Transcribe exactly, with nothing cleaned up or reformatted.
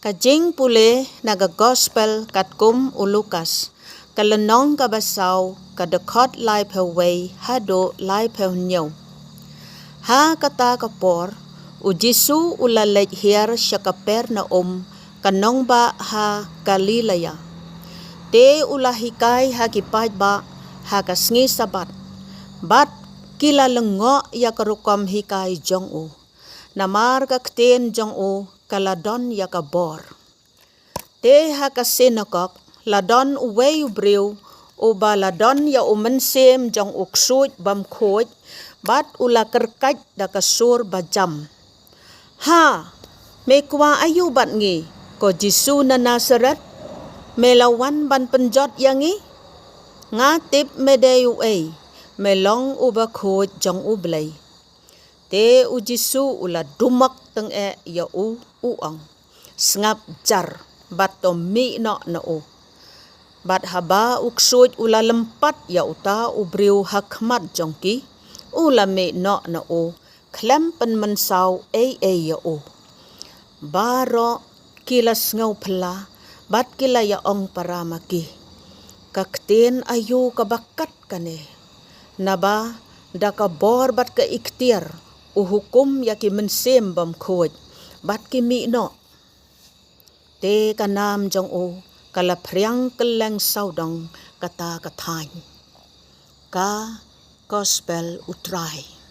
Ka jingpule na ka Gospel katkum u Lukas, ka lynnong kaba saw, ka dkhot laiphew wei haduh laiphew hynñiew. Ha kata ka por, u Jisu u la leit hiar sha Kapernaum, ka nongbah ha Galilea. Te u la hikai ha ki paidbah ha ka sngi Sabbath, bad ki la lyngngoh ïa ka rukom hikai jong u, namar ka ktien jong u ka la don ïa ka bor. Te ha ka synagog la don uwei u briew uba la don ïa u mynsiem jong u ksuid bymkhuid, bad u la kyrkait da ka sur bajam: Ha, me kwah aïu bad ngi, ko Jisu na Nasaret? Me la wan ban pynjot ïa ngi? Nga tip me dei uei, me long u bakhuid jong U Blei. Te u Jisu u la dumok tyngeh ïa u, u ong: Sngap jar, bad to mih noh na u. Bad haba u ksuid u la lympat ïa uta u briew ha khmat jong ki, u la mih noh na u, khlem pynmynsaw ei ei ïa u. Baroh ki la sngewphylla, bad ki la ïa ong para ma ki: Ka ktien aïu kaba kat kane, naba da ka bor bad ka iktiar u hukum ïa ki mynsiem bymkhuid, bad ki mih noh. Te ka nam jong u ka la phriang kylleng sawdong kata ka thaiñ. Ka Gospel U Trai.